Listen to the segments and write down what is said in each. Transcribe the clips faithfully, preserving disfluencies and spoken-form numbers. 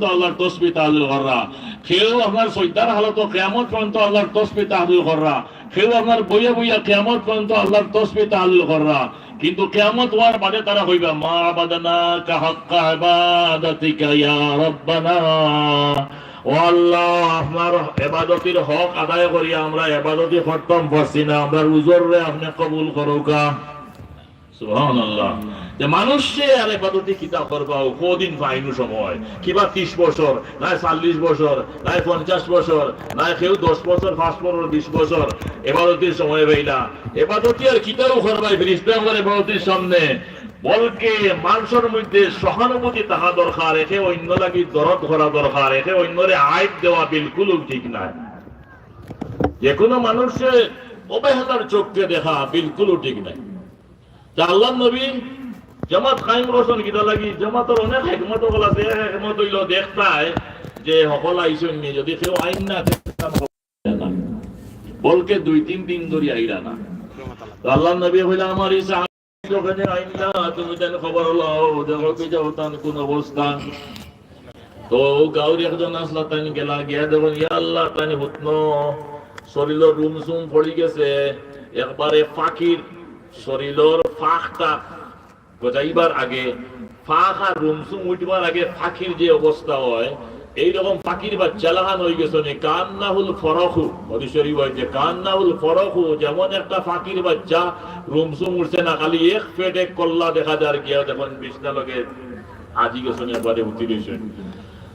আল্লাহর তসবিহ তাহলিল কররা, কেউ আপনার সইজ্জার হালতো কিয়ামত পর্যন্ত আল্লাহর তসবিহ তাহলিল কররা, কেউ আপনার বইয়া বইয়া কিয়ামত পর্যন্ত আল্লাহর তসবিহ তাহলিল কররা। কিন্তু কিয়ামত অওয়ার বাদে তারা কইবা, "মা আবাদনাকা হাক্কা ইবাদাতিকা ইয়া রাব্বানা।" ও আল্লাহ, আপনার ইবাদতির হক আদায় করিয়া আমরা ইবাদতি করতাম পারছি না, আমরার উজররে আপনে কবুল করউক্কা। সুবহানাল্লাহ। যে মানুষে আর ইবাদতি কিতা করবা, ও কদিন পাইনু সময়, কিবা ত্রিশ বছর, নায় চল্লিশ বছর, নায় পঞ্চাশ বছর, নায় কেউ দশ বছর, পাঁচ বছর, বিশ বছর ইবাদতির সময় পাইলা। ইবাদতি আর কিতাও করবায়, ফিরিস্তা অকলর ইবাদতির সামনে। বলকে মানষর মধ্যে সহানুভূতি থাকা দরকার, একে অইন্য লাগি দরদ করা দরকার, একে অইন্যরে আইব দেওয়া বিলকুলউ ঠিক নায়। যে কোনো মানুষরে অবহেলার চক্ষে দেখা বিলকুলউ ঠিক নায়। তে আল্লাহর নবী জামাত কায়েম করছইন কিতা লাগি? জামাতর অনেক হিকমত অকল আছে। এক হিকমত অইলো দেখতায় যে হকল আইছইন নি, যদি কেউ আইন না, দেখতাম হকল না। বলকে দুই তিন দিন ধরি আইরা না। তো আল্লাহর নবী কইলা, "আমার এই সাহাবী অখানে আইন না, তুমি তান খবর লও, দেখো কি যাও তান কোন অবস্থা।" তো গাউর একজন আছলা, তাইন গেলা, গিয়া দেখইন, ইয়া আল্লাহ, তাইন হুতনো, শরীলর রুমসুম পড়ি গেছে, একবারে পাখির শরীলর ফাখ টাখ গজাইবার আগে, ফাখ আর রুমসুম উঠবার আগে পাখির যে অবস্থা হয়, এইরকম পাখির বাচ্চা লাখান অই গেছে নি, কান্নাহুল ফরখু, হদিস শরীফ অয় যে কান্নাহুল ফরখু, যেমন একটা পাখির বাচ্চা রুমসুম উঠছে না, খালি এক পেট এক কল্লা দেখা যার, গিয়া দেখইন বিছনা লগে আজি গেছে নি, একবারে উঠি রইছে।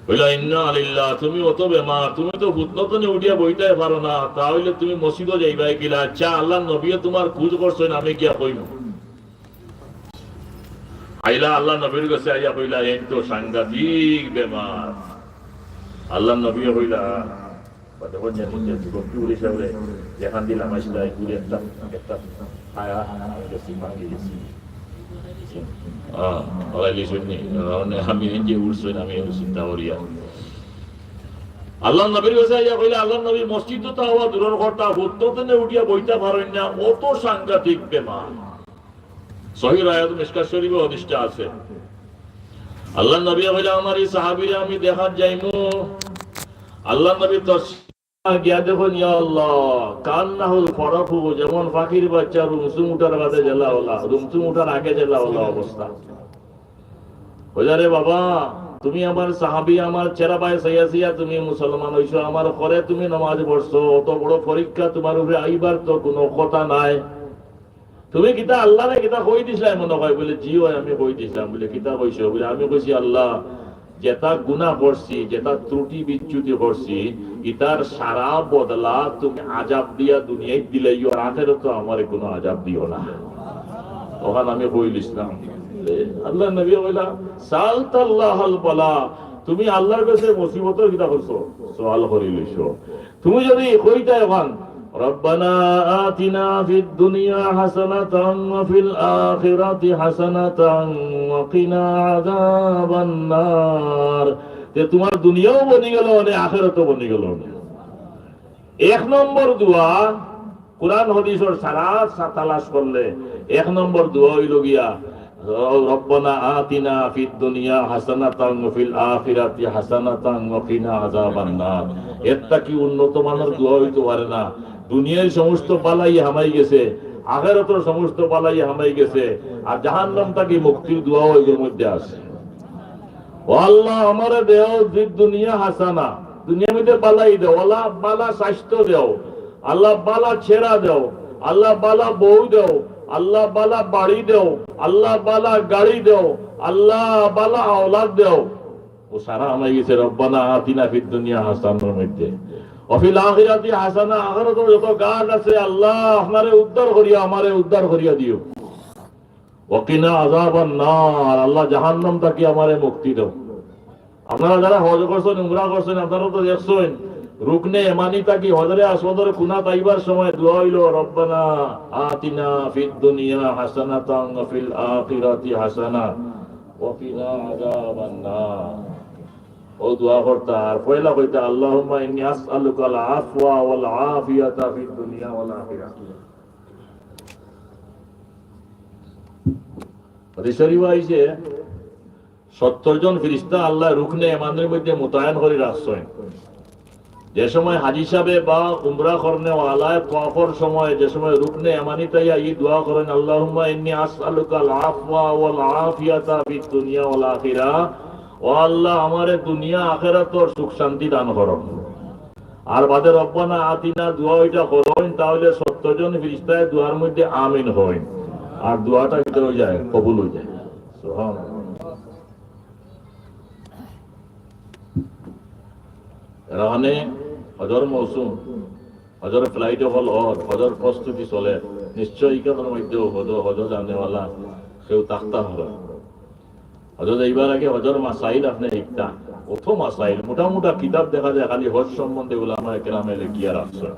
কইলা, "ইন্না লিল্লাহ, তুমি অত বেমার, তুমি তো হুতনো তনে উঠিয়া বইতায় পারো না, তা অইলে তুমি মসজিদো যাইবায় কিলা? আচ্ছা, আল্লাহর নবীয়ে তুমার খুঁজ করছইন, আমি গিয়া কইমু।" আইলা আল্লাহর নবীর গেছে, আইয়া কইলা, "এইন তো সাংঘাতিক বেমার।" আল্লাহর নবীয়ে কইলা, বা দেখো যে, যে যুবক কি বলি সাহেবরে, যেখান দিলাম আসলে, এই বুড়ি একটা, একটা আয়া, আমি গেছি, ভাঙি গেছি। আহ, ওরাই লিখছেন নি? মানে, আমি এই যে উঠছেন, আমি এই চিন্তা করিয়া। আল্লাহর নবীর গেছে আইয়া কইলা, "আল্লাহর নবী, মসজিদ তো হওয়া দূরর কথা, হুতনো তনে উঠিয়া বইতা পারইন না, অত সাংঘাতিক বেমার।" সহিহ রায়াত মিশকাত শরীফে হদিসটা আছে। আল্লাহর নবী কইলা, "আমার এই সাহাবীরে আমি দেখাত যাইমু।" আল্লাহর নবী তশ-, গিয়া দেখইন, ইয়া আল্লাহ, কান্নাহুল ফরখু, যেমন পাখির বাচ্চা রুমসুম উঠার বাদে যেলা অলা, রুমসুম উঠার আগে যেলা অলা অবস্থা। কইলা, "রে বাবা, তুমি আমার সাহাবী, আমার চেহারা বায় চাইয়া চাইয়া তুমি মুসলমান অইছো, আমার ঘরে তুমি নামাজ পড়ছো, অত বড় পরীক্ষা তুমার উপরে আইবার তো কুনু কথা নাই। তুমি কিতা আল্লাহরে কিতা কই দিছলায় মনে হয়?" বলে, "জি অয়, আমি কই দিছলাম।" বলে, "কিতা কইছো?" বলে, "আমি কইছি, আল্লাহ, যেটা গুনাহ করছি, যেটা ত্রুটি বিচ্যুতি করছি, ইতার সারা বদলা তুমি আযাব দিয়া দুনিয়াত দিলাইও, আর আখেরাতো আমারে কুনু আযাব দিও না।" অখান আমি কই দিছলাম। আল্লাহর নবী কইলা, "সালতাল্লাহাল বালা, তুমি আল্লাহর গেছে মুসিবতর কিতা করছো? সওয়াল করি লইছো।" তুমি যদি কইতায় অখান, "রব্বানা আতিনা ফিদ দুনিয়া হাসানাতান ওয়া ফিল আখিরাতি হাসানাতান ওয়া কিনা আযাবান নার", তে তুমার দুনিয়াও বনি গেল, মানে আখেরাতও বনি গেল। এক নম্বর দোয়া, কুরআন হাদিসর সারা সা-, তালাশ করলে এক নম্বর দোয়া অইলো গিয়া, "রব্বানা আতিনা ফিদ দুনিয়া হাসানাতান ওয়া ফিল আখিরাতি হাসানাতান ওয়া কিনা আযাবান নার।" এর থাকি উন্নত মানর দোয়া অইতো পারে না। দুনিয়ার সমস্ত বালাই হামাই গেছে, আখেরাতর সমস্ত বালাই হামাই গেছে, আর জাহান্নাম থাকি মুক্তির দোয়াও এগুলোর মধ্যে আছে। ও আল্লাহ, আমারে দেও ফিদ দুনিয়া হাসানা, দুনিয়ার মধ্যে বালাই দেও, আল্লাহ বালা স্বাস্থ্য দেও, আল্লাহ বালা চেহারা দেও, আল্লাহ বালা বউ দেও, আল্লাহ বালা বাড়ি দেও, আল্লাহ বালা গাড়ি দেও, আল্লাহ বালা আওলাদ দেও। ও সারা হামাই গেছে, রব্বানা আতিনা ফিদ দুনিয়া হাসানার মধ্যে, ওয়া ফিল আখিরাতি হাসানা, আখেরাতর যত ঘাট আছে, আল্লাহ আপনারে উদ্ধার করিয়া, আমারে উদ্ধার করিয়া দিও। ওয়া কিনা আযাবান নার, আল্লাহ জাহান্নাম থাকি আমারে মুক্তি দেও। আপনারা যারা হজ করছেন, উমরা করছেন, আপনারা তো দেখছেন, রুকনে ইয়ামানি থাকি হজরে আসওয়াদর কুনাত আইবার সময় দোয়া অইলো, "রব্বানা আতিনা ফিদ দুনিয়া হাসানাতান ওয়া ফিল আখিরাতি হাসানা ওয়া কিনা আযাবান নার।" ও দোয়া করতা, আর পয়লা কইতা, "আল্লাহুম্মা ইন্নী আসআলুকাল আফওয়া ওয়াল আফিয়াতা ফিদ দুনিয়া ওয়াল আখিরাহ।" হাদিস শরীফ আইছে, সত্তর জন ফিরিস্তা আল্লায় রুকনে ইয়ামানির মধ্যে মোতায়েন করি রাখছইন। যে সময় হাজি সাবে বা উমরা করনেওয়ালায় তওয়াফর সময় যে সময় রুকনে ইয়ামানিত আইয়া ই দোয়া করইন, "আল্লাহুম্মা ইন্নী আসআলুকাল আফওয়া ওয়াল আফিয়াতা ফিদ দুনিয়া ওয়াল আখিরা।" ও আল্লাহ, আমারে দুনিয়া আখিরাতর সুখ শান্তি দান করো। আর বাদে রব্বানা আতিনা দোয়া ওইটা করইন, তাহলে সত্তর জন ফিরিস্তায় দোয়ার মধ্যে আমিন কইন। আর দোয়াটা ভিতরে অই যায়, কবুল অই যায়। সুবহানাল্লাহ। এর মানে হজর মৌসুম, হজর flight অকল অর, হজর প্রস্তুতি চলের। নিশ্চয় ইখানর মধ্যেও হজ, হজ জানেওয়ালা কেউ থাকতা অইবো। হজ যাইবার আগে হজর মাসাইল আপনে হিকতা। কত মাসাইল, মোটা মোটা কিতাব দেখা যায় খালি হজ সম্বন্ধে উলামায়ে কেরামে লেখিয়া রাখছইন।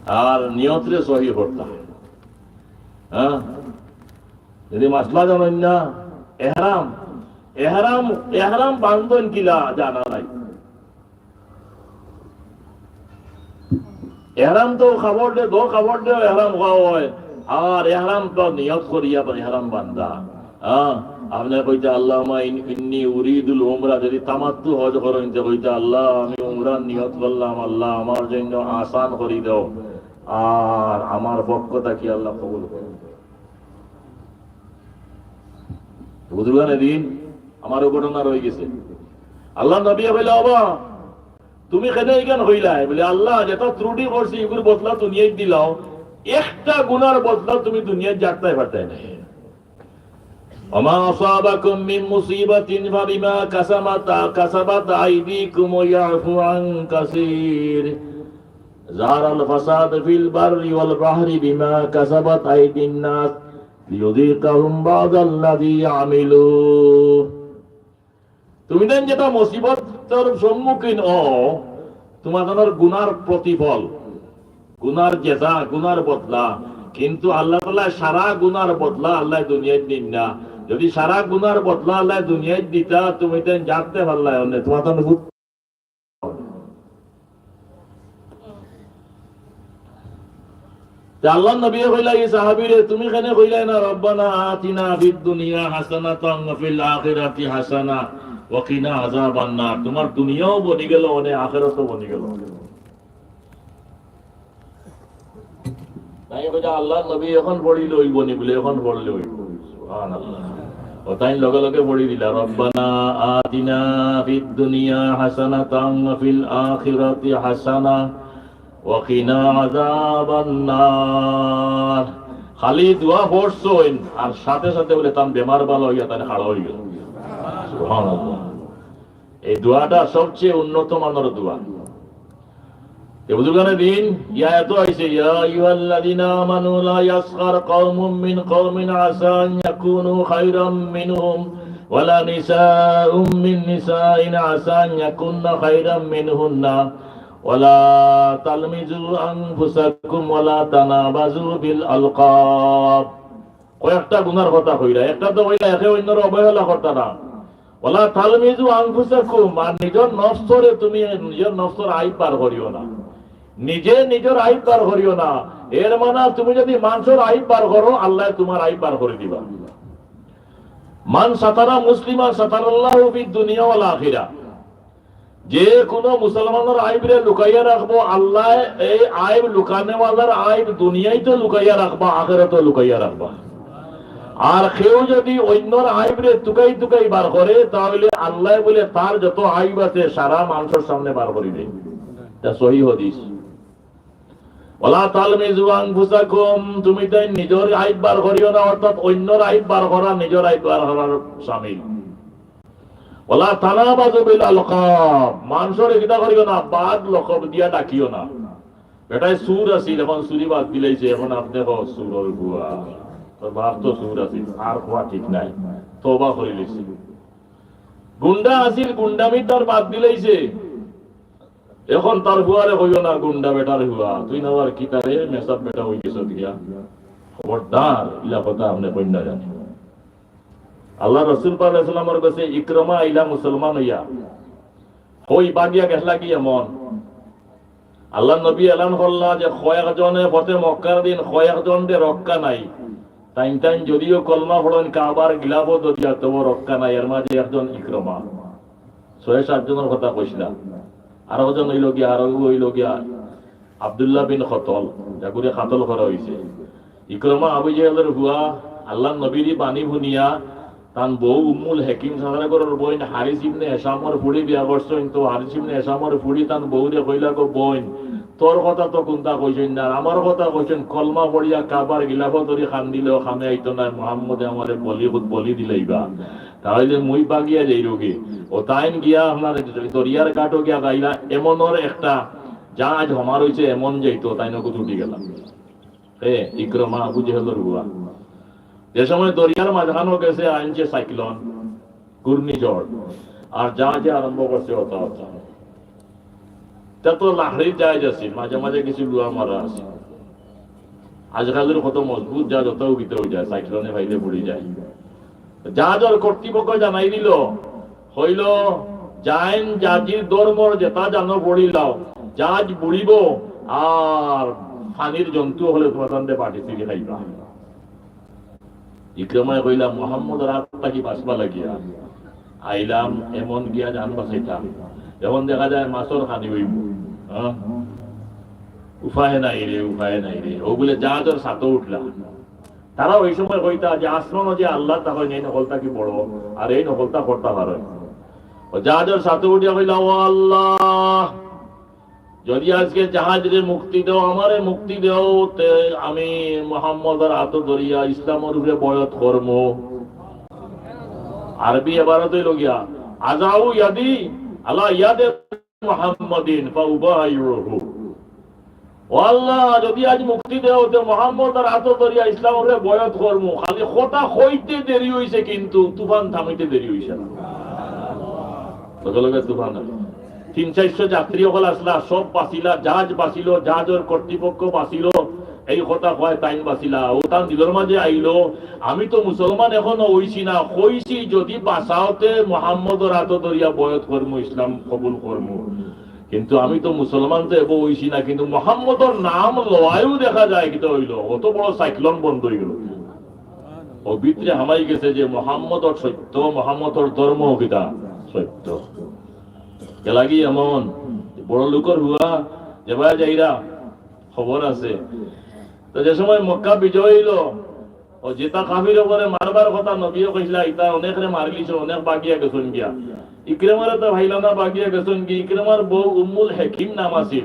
আর নিয়তরে সহি করতা। হ্যাঁ? যদি মাসলা জানইন না, এহরাম, এহরাম, এহরাম বান্ধইন কিলা জানা নাই। এহরাম তো কাপড় দে, দো কাপড় দে, এহরাম কওয়া অয়। আর এহরাম তো নিয়ত করিয়া এহরাম বান্ধা। হ্যাঁ, আপনে কইতা, "আল্লাহুম্মা ইন-, ইন্নী উরিদুল উমরা", যদি তামাত্তু হজ করইন, তে কইতা, "আল্লাহ, আমি উমরার নিয়ত করলাম, আল্লাহ, আমার জন্য আসান করি দেও, আর আমার পক্ষ থাকি আল্লাহ কবুল করো।" বুঝলা নি দিন, আমার অউ ঘটনা রই গেছে। আল্লাহর নবী কইলা, "ওবা, তুমি কেনে ইখান কইলায়?" বলে, "আল্লাহ, যেটা ত্রুটি করছি, ইগুর বদলা দুনিয়াত দিলাও, একটা গুনার বদলা তুমি দুনিয়াত জাগতায় পারতায় না।" وما أصابكم من مصيبة فبما كسبت، كسبت أيديكم ويعفو عن كثير. ظهر الفساد في البر والبحر بما كسبت أيدي الناس ليذيقهم بعض الذي عملوا. তুমি তাইন যেটা মুসিবতর সম্মুখীন অও, তুমার তানর গুনার প্রতিফল, গুনার জেজা, গুনার বদলা। কিন্তু আল্লাহ তাআলা সারা গুনার বদলা আল্লাহ দুনিয়াত দিন না। যদি সারা গুনার বদলা আল্লাহ দুনিয়াত দিতা, তুমি তাইন জানতে পারলায় অনে, তুমার তানর তে আল্লাহর নবী কইলা, "এই সাহাবীরে, তুমি কেনে কইলায় না, 'রব্বানা আতিনা ফিদ দুনিয়া হাসানাতান ওয়া ফিল আখিরাতি হাসানা ওয়া কিনা আযাবান নার'?" তুমার দুনিয়াও বনি গেল, অনে আখিরাতও বনি গেল। তাইন কইতা, "আল্লাহর নবী, এখন পড়িলে অইবো নি?" বলে, "এখন পড়লে অইবো।" সুবহানাল্লাহ। ও তাইন লগে লগে পড়ি দিলা, "রব্বানা আতিনা ফিদ দুনিয়া হাসানাতান ওয়া ফিল আখিরাতি হাসানা ওয়া কিনা আযাবান নার।" খালি দোয়া পড়ছইন, আর সাথে সাথে বলে তান বেমার ভালা অইয়া তাইন খাড়া অইগেছইন। সুবহানাল্লাহ। এই দোয়াটা সবচেয়ে উন্নত মানর দোয়া। তে বুজুর্গানে দিন, ই আয়াতও আইছে, "ইয়া আইয়ুহাল্লাযীনা আমানু লা ইয়াসখার কওমুম মিন কওমিন আসা আন ইয়াকুনু খায়রাম মিনহুম, ওয়ালা নিসাউম মিন নিসাইন আসা আন ইয়াকুন্না খায়রাম মিনহুন্না, ওয়ালা তালমিজু আনফুসাকুম, ওয়ালা তানাবাজু বিল আলকাব।" কয়েকটা গুনার কথা কইলা, একটা তো কইলা একে অইন্যরে অবহেলা করতা না। "ওয়ালা তালমিজু আনফুসাকুম", আর নিজর নফসরে তুমি নিজর নফসর আইব বার করিও না, নিজে নিজর আইব বার করিও না। এর মানে তুমি যদি মানষর আইব বার করো, আল্লায় তুমার আইব বার করি দিবা। "মান সাতারা মুসলিমান সাতারাল্লাহু ফিদ দুনিয়া ওয়াল আখিরা।" যে কুনু মুসলমানর আইবরে লুকাইয়া রাখবো আল্লায়, এই আইব লুকানেওয়ালার আইব দুনিয়াইতো লুকাইয়া রাখবা, আখেরাতো লুকাইয়া রাখবা। আর কেউ যদি অইন্যর আইবরে তুকাই তুকাই বার করে, তাহলে আল্লায় বলে তার যত আইব আছে সারা মানষর সামনে বার করি দেয়। ইটা সহি হাদিস। "ওয়ালা তালমিজু আনফুসাকুম", তুমি তাইন নিজর আইব বার করিও না, অর্থাৎ অইন্যর আইব বার করা নিজর আইব বার করার শামিল। "ওয়ালা তানাবাজু বিল আলকাব", মানষরে কিতা করিও না, বাদ লকব দিয়া ডাকিও না। বেটায় চুর আছিল, এখন চুরি বাদ দিলাইছে, এখন আপনে কও চুরর পুয়া। তোর বাপ তো চুর আছিল, আর কওয়া ঠিক নাই, তওবা করিলিছে। গুন্ডা আছিল, গুন্ডামি তার বাদ দিলাইছে, এখন তার পুয়ারে কইও না গুন্ডা বেটার পুয়া, তুই না আর কিতারে মেসাব বেটা অই গেছস গিয়া। খবরদার, ইলা কথা আপনে কইন না জানি। আল্লার রসুল পাক আলাইহিস সালামর গেছে ইকরামা আইলা মুসলমান অইয়া। কই বাগিয়া গেছলা গি এমন? আল্লার নবী এলান করলা যে কয়েকজনে ফতে মক্কার দিন কয়েকজনরে রক্ষা নাই। তাইন তাইন যদিও কলমা পড়ইন, কাবার গিলাফও ধরিয়া, তবু রক্ষা নাই। এর মাঝে একজন ইকরামা, ছয় সাত জনর কথা কইছিলাম, আরো জন অইল গিয়া, আরো অইল গিয়া আব্দুল্লাহ বিন কতল, যাগুরে কাতল করা অইছে। ইকরামা আবু জেহেলর পুয়া, আল্লাহর নবীর বাণী হুনিয়া তান বউ উম্মুল হাকিম, চাচার ঘরর বইন, হারিস ইবনে হিশামর ফুড়ি বিয়া করছইন, তো হারিস ইবনে হিশামর ফুড়ি তান বউরে কইলা, "গো বইন, তোর কথা তো কুন্তা কইছইন না, আর আমার কথা কইছইন, কলমা পড়িয়া কাবার গিলাফও ধরি কান্দিলেও কামে আইতো নায়, মুহাম্মদে আমারে বলি, বলি দিলাইবা।" তাইলে মুই বাগিয়া যাইরুগি। ও তাইন গিয়া আপনার দরিয়ার ঘাটো গিয়া যাইলা, এমনর একটা জাহাজ হমার অইছে, এমন যাইতো, তাইন অগুত উঠি গেলা। এ, ইকরামা আবু জেহেলর পুয়া। যে সময় দরিয়ার মাঝখানো গেছে, আইনছে সাইক্লোন, ঘূর্ণিঝড়, আর জাহাজে আরম্ভ করছে হতা হতা। তা তো লাহরির জাহাজ আছে, মাঝে মাঝে কিছু লুয়া মারা আছে। আজকালের কত মজবুত জাহাজ, অতাও কিতা অই যায়, সাইক্লোনে ফাইলে পড়ি যায়। জাহাজর কর্তৃপক্ষ জানাই দিল, কইল, "জাইন জাজির ধর্মর যেটা জানো পড়িলাও, জাহাজ বুড়িব, আর পানির জন্তু অকলে তুমার তানরে বাটি চিড়ি খাইবা।" ইকরামায় কইলা, "মুহাম্মদর আত থাকি বাঁচবার লাগিয়া আইলাম, এমন গিয়া জান বাঁচাইতাম, এখন দেখা যায় মাছর খানি অইব, হ্যাঁ? উপায় নাই রে, উপায় নাই রে।" ও বুলে জাহাজর ছাতো উঠলা। তারা ওই সময় কইতা যে আসমানো যে আল্লাহ, তা কয়, "এই নকলটা কি বড়, আর এই নকলটা করতা পারে।" ও জাহাজর ছাতো উঠিয়া কইলা, "ও আল্লাহ, যদি আজকে জাহাজরে মুক্তি দেও, আমারে মুক্তি দেও, তে আমি মুহাম্মদর আতো ধরিয়া ইসলামর উপরে বয়ত করমু।" আরবি এবারত অইল গিয়া, "আজাউ ইয়াদি আলা ইয়াদে মুহাম্মাদিন ফাউবাইউহু।" ও আল্লাহ, যদি আজ মুক্তি দেও, তে মুহাম্মদর আতো ধরিয়া ইসলামর উপরে বয়ত করমু। খালি কথা কইতে দেরি অইছে, কিন্তু তুফান থামিতে দেরি অইছে না। লগে লগে তুফান আইল। তিন চাইরশো যাত্রী অকল আছলা, সব বাঁচিলা, জাহাজ বাঁচিল, জাহাজর কর্তৃপক্ষ বাঁচিল। এই কথা কয় তাইন বাঁচিলা। ও তান দিলর মাঝে আইল, "আমি তো মুসলমান এখনো অইছি না, কইছি যদি বাঁচাও তে মুহাম্মদর আতো ধরিয়া বয়ত করমু, ইসলাম কবুল করমু। কিন্তু আমি তো মুসলমান তো এবো অইছি না, কিন্তু মুহাম্মদর নাম লওয়ায়ও দেখা যায় কিতা অইল, অত বড় সাইক্লোন বন্ধ অই গেল।" ও ভিতরে হামাই গেছে যে মুহাম্মদর সত্য, মুহাম্মদর ধর্ম কিতা সত্য। এর লাগি এমন বড় লোকর পুয়া যেবায় যাইরা খবর আছে। তো যে সময় মক্কা বিজয় অইল, ও যেটা কাফির অকলরে মারবার কথা নবীয়ে কইছিলা, ইতা অনেকরে মারিলিছে, অনেক বাগিয়া গেছইন গিয়া। ইকরামারে তো পাইলা না, বাগিয়া গেছইন গি। ইকরামার বউ উম্মুল হাকিম নাম আছিল,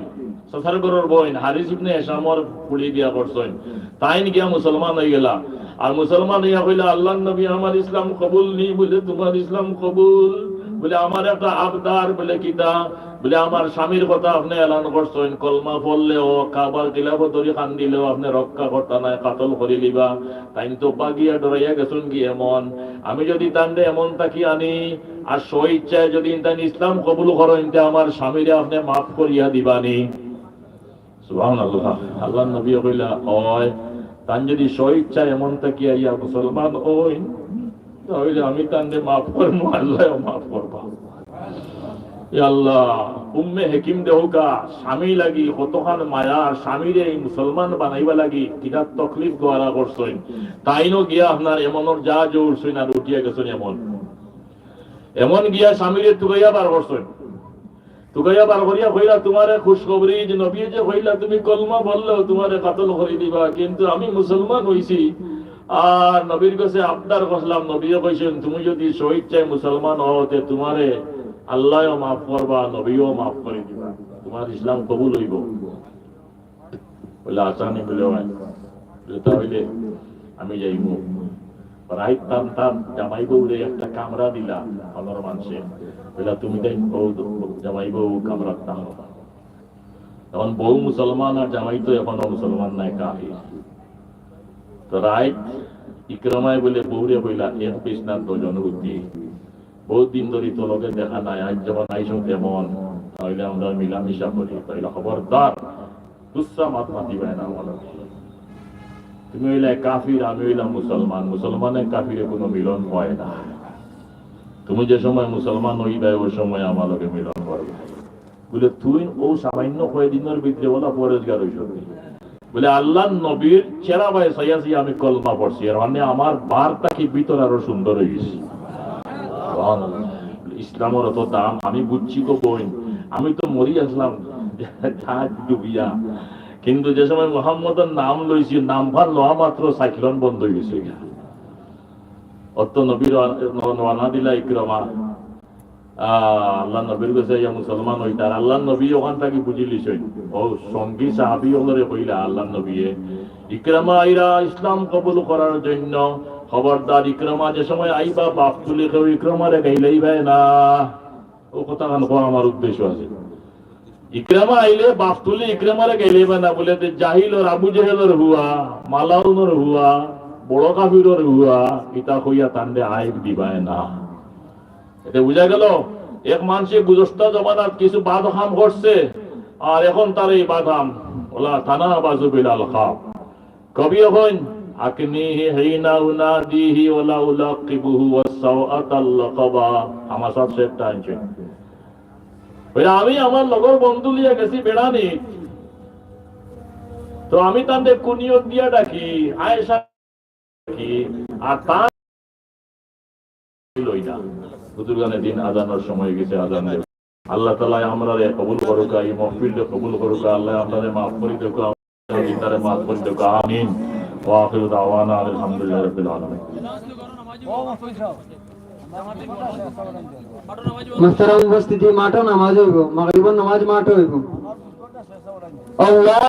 চাচার ঘরর বইন, হারিস ইবনে হিশামর ফুড়ি বিয়া করছইন। তাইন গিয়া মুসলমান অই গেলা। আর মুসলমান অইয়া কইলা, "আল্লাহর নবী, আমার ইসলাম কবুল নি?" বুলে, "তুমার ইসলাম কবুল?" বুলে, "আমার একটা আবদার।" বুলে, "কিতা?" বুলে, "আমার স্বামীর কথা আপনে এলান করছইন, কলমা পড়লেও, কাবার গিলাফো ধরি কান্দিলেও আপনে রক্ষা করতা নায়, কাতল করিলিবা। তাইন তো বাগিয়া ডরাইয়া গেছইন গি এমন। আমি যদি তানরে এমন থাকি আনি, আর স্বইচ্ছায় যদি তাইন ইসলাম কবুল করইন, তে আমার স্বামীরে আপনে মাফ করিয়া দিবানি?" সুবহানাল্লাহ। আল্লাহর নবীয়ে কইলা, "অয়, তান যদি স্বইচ্ছায় এমন থাকি আইয়া মুসলমান অইন, তাইলে আমি তানরে মাফ করমু, আল্লায়ও মাফ করবা।" ইয়া আল্লাহ, উম্মে হাকিম দেহকা, স্বামী লাগি কতখান মায়া, আর স্বামীরে এই মুসলমান বানাইবা লাগি কিতা তকলিফ গোয়ারা করছইন। তাইনও গিয়া আপনার এমনর জাহাজো উঠছইন আর উঠিয়া গেছইন এমন। এমন গিয়া স্বামীরে তুকাইয়া বার করছইন। তুকাইয়া বার করিয়া কইলা, "তুমারে খুশখবরি যে নবীয়ে যে কইলা, তুমি কলমা পড়লেও তুমারে কাতল করি দিবা, কিন্তু আমি মুসলমান অইছি।" আর নবীর গেছে আবদার করলাম, নবীয়ে কইছইন, "তুমি যদি স্বইচ্ছায় মুসলমান অও, তে তুমারে আল্লায়ও মাফ করবা, নবীও মাফ করি দিবা, তুমার ইসলাম কবুল অইবো।" বুলে, "আচ্ছা নি?" বুলে, "অয়।" বুলে, "তা অইলে আমি যাইমু।" রাইত তান তান জামাই বউরে একটা কামরা দিলা, অনর মানষে। বুলে, "তুমি তাই বউ, জামাই বউ কামরাত থাকো।" এখন বউ মুসলমান আর জামাই তো এখনো মুসলমান নায়, কাফির। তো রাইত ইকরামায় বুলে বউরে কইলা, "এক বিছনাত দুজন হুতি।" বহুত দিন ধরি তো লগে দেখা নাই, আজ যখন আইছো তেমন, তাইলে আমরা মিলামিশা করি, তাইলে খবরদার গুসা মাত মাতিবায় না আমার লগে। তুমি অইলায় কাফির, আমি অইলাম মুসলমান, মুসলমানে কাফিরে কুনু মিলন অয় না। তুমি যে সময় মুসলমান অইবায়, ও সময় আমার লগে মিলন করবায়। বুলে, "তুই অউ সামান্য কয়দিনর ভিতরে অলা পরেজগার অইছস নি?" বলে, "আল্লাহর নবীর চেহারা বায় চাইয়া চাইয়া আমি কলমা পড়ছি, এর মানে আমার বার থাকি ভিতর আরো সুন্দর অই গেছে।" সুবহানাল্লাহ। ইসলামর অত দাম আমি বুঝছি গো বইন, আমি তো মরি আসলাম জাহাজ ডুবিয়া, কিন্তু যে সময় মোহাম্মদর নাম লইছি, নাম ফার লওয়া মাত্র সাইক্লোন বন্ধ অই গেছে। অত নবীর রওয়ানা দিলা ইকরামা। আহ, আল্লাহর নবীর গেছে আইয়া মুসলমান অইতা। আর আল্লাহর নবী অখান থাকি বুঝিলিছইন। ও সঙ্গী সাহাবী অকলরে কইলা, "আল্লাহর নবীয়ে, ইকরামা আইরা ইসলাম কবুল করার জন্য। খবরদার ইকরামা যে সময় আইবা, বাফ তুলি কেউ ইকরামারে গাইলাইবায় না।" ও কথাখান কওয়া আমার উদ্দেশ্য আছে। ইকরামা আইলে বাফ তুলি ইকরামারে গাইলাইবায় না, বলে যে জাহিলর, আবু জেহেলর হুয়া, মালাউনর হুয়া, বড় কাফিরর হুয়া, ইতা কইয়া তানরে আইব দিবায় না। এতে বুঝা গেল, এক মানষে গুজস্তা জমানাত কিছু বাদ কাম করছে, আর এখন তার এই বাদ কাম, ওলা তানাবাজু বিল আলকাব। কবি এখন, "আকনিহি হিনা উনাদিহি ওয়ালা উলাকিবুহু ওয়াসাউআতাল লাকাবা।" আমার সাথে একটা আনছে। বলে, "আমি আমার লগর বন্ধু লিয়া গেছি বেড়ানি, তো আমি তানরে কুনিয়ত দিয়া ডাকি, আয়েশা কি, আর তার লই না।" বুজুর্গানে দিন আজানর সময় গেছে, আজান দেব। আল্লাহ তাআলা আমরারে কবুল করুকা, এই মাহফিলরে কবুল করুকা, আল্লাহ আমরারে মাফ করি দেউকা, আমরারে মাফ করি দেউকা। আমিন। ওয়া আখিরু দাওয়ানা আলহামদুলিল্লাহি রাব্বিল আলামিন। মোহতারাম উপস্থিতি, মাঠো নামাজ অইবো, মাগরিবর নামাজ মাঠো অইবো। আল্লাহ